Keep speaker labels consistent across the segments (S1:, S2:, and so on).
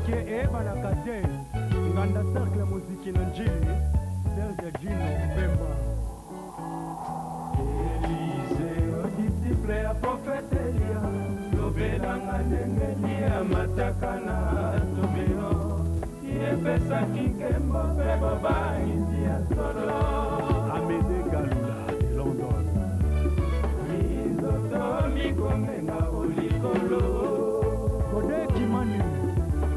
S1: Kiekiekie eyebanaka te. Nganda cercle moziki na Ndjili, Serge Djino Bemba.
S2: Eliseo disciple ya prophète Elia, lobelanga ndenge Elia amataka na tubilo, epesaki nkembo mpe bobangisi ya solo.
S3: Amede Galula de London.
S2: Minzoto mikongenga o likolo.
S1: Gode Kimani.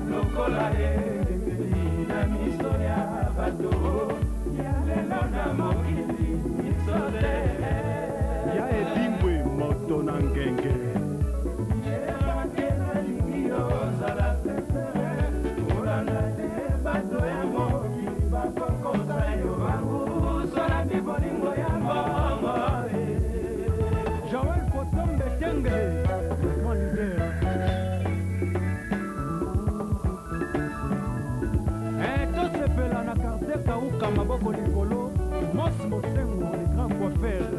S2: Lokola elengeli na miso ya bato ya lelo na mokili biso te.
S3: Ya Edingwe moto na ngenge.
S2: Yebake nalingi yo ozala sincere, kolanda te bato ya mokili bakokosa yo bangusolami bolingo ya mbongo.
S1: Joël Potombe Tengele, le grand leader. Eh, tosepela na quartier Kauka, maboko likolo, Mos Mosengo, le grand coiffeur.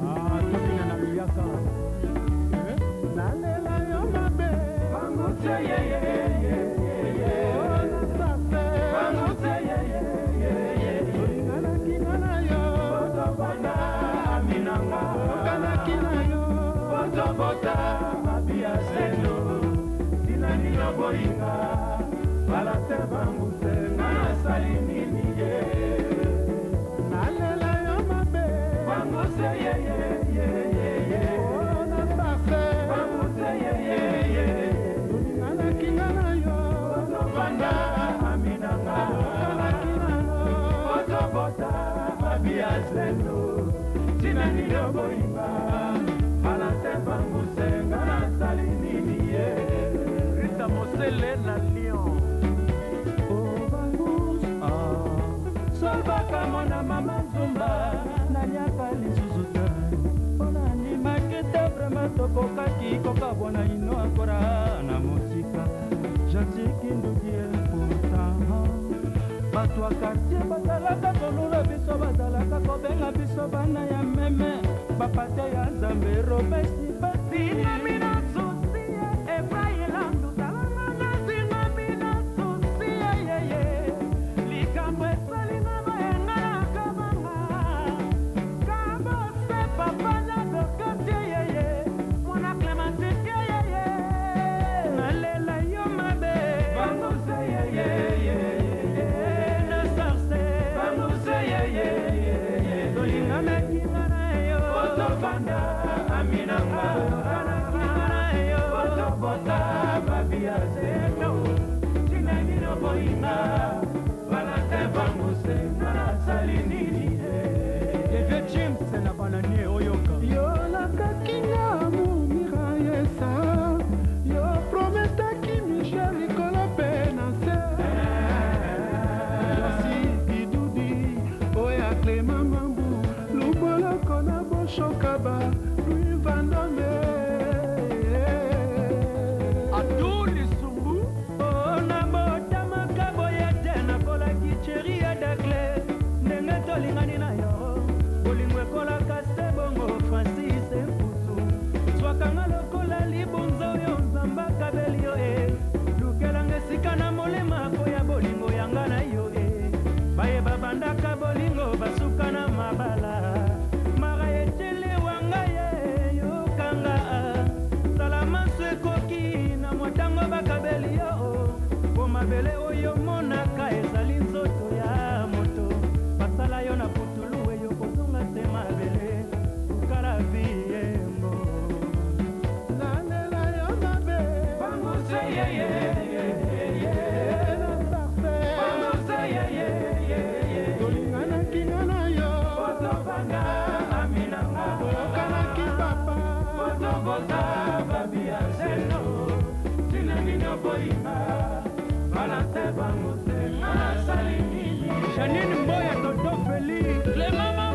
S1: Ah, tobina na luyaka. Eh?
S4: Nalela yo mabe.
S2: Banguse ye ye ye ye.
S4: Oh, na sarse.
S2: Banguse ye ye ye ye.
S4: Tolinganaki nga na yo.
S2: Botobanda aminanga.
S4: Toyokanaki na yo.
S2: Botobota mabia sendo. Tina nino boyinga. Balate banguse nga nasali nini ye.
S4: Nalela yo mabe.
S2: Banguse ye ye ye ye ye.
S4: Oh, na sarse.
S2: Banguse ye ye ye.
S4: Tolinganaki nga na yo.
S2: Botobanda aminanga.
S4: Toyokanaki na yo.
S2: Botobota mabia sendo. Tina nino boyinga. Balate banguse nga nasali nini ye.
S1: Rita Mosele na Lyon.
S2: Oh, bangus, ah. Solbaka mona mama Nzumba, naliaka lisusu te. Mpona ndimaki te vraiment tokokaki kokabwana ino akora na mosika. Gentil Kinduki pourtant. Bato ya quartier bazalaka kolula biso, bazalaka kobenga biso bana ya meme, bapate ya Nzambe Robesi Bati. Banguse ye ye ye ye.
S5: Na sarse.
S2: Banguse ye ye ye ye.
S5: Tolinganaki nga na yo.
S2: Botofanda aminanga.
S5: Toyokanaki nga na yo.
S2: Botobota babia zeno. Tina nino boyinga. Balate banguse nga nasali nini ye.
S1: Eve James na bananie oyoka.
S4: Yolakaki nga mumira yesa. Yo prometaki Michel likolo mpe na se. Jasi Kidudi, oya Clément Mambu, Luboloko na Boshokaba, Louis Vandome.
S1: Atu Lisumbu.
S5: Oh, nabotamaka boye te, nakolaki cheri ya Dacle, ndenge tolingani na yo bolingo ekolaka se bongo. Francis Mputu, zwakanga lokola libonza oyo Nzambe akabeli yo e, lukelanga esika na molema koya bolingo yanga na yo e. Baye babandaka bolingo basuka na mabala mara etele wanga ye yokanga sala maso ekoki na mwatango bakabeli yo po mabele oyo monaka ezali nzoto ya moto basala yo na putulu eyo kozonga se mabele ukala viembo.
S4: Nalela yo mabe.
S2: Banguse ye ye ye ye.
S4: Na sarse.
S2: Banguse ye ye ye ye.
S4: Tolinganaki nga na yo.
S2: Botofanda aminanga.
S4: Toyokanaki papa.
S2: Botobota babia zeno. Tina nino boyinga. Balate banguse nga nasali nini.
S1: Janine Mboya, Toto Feli.
S5: Clément.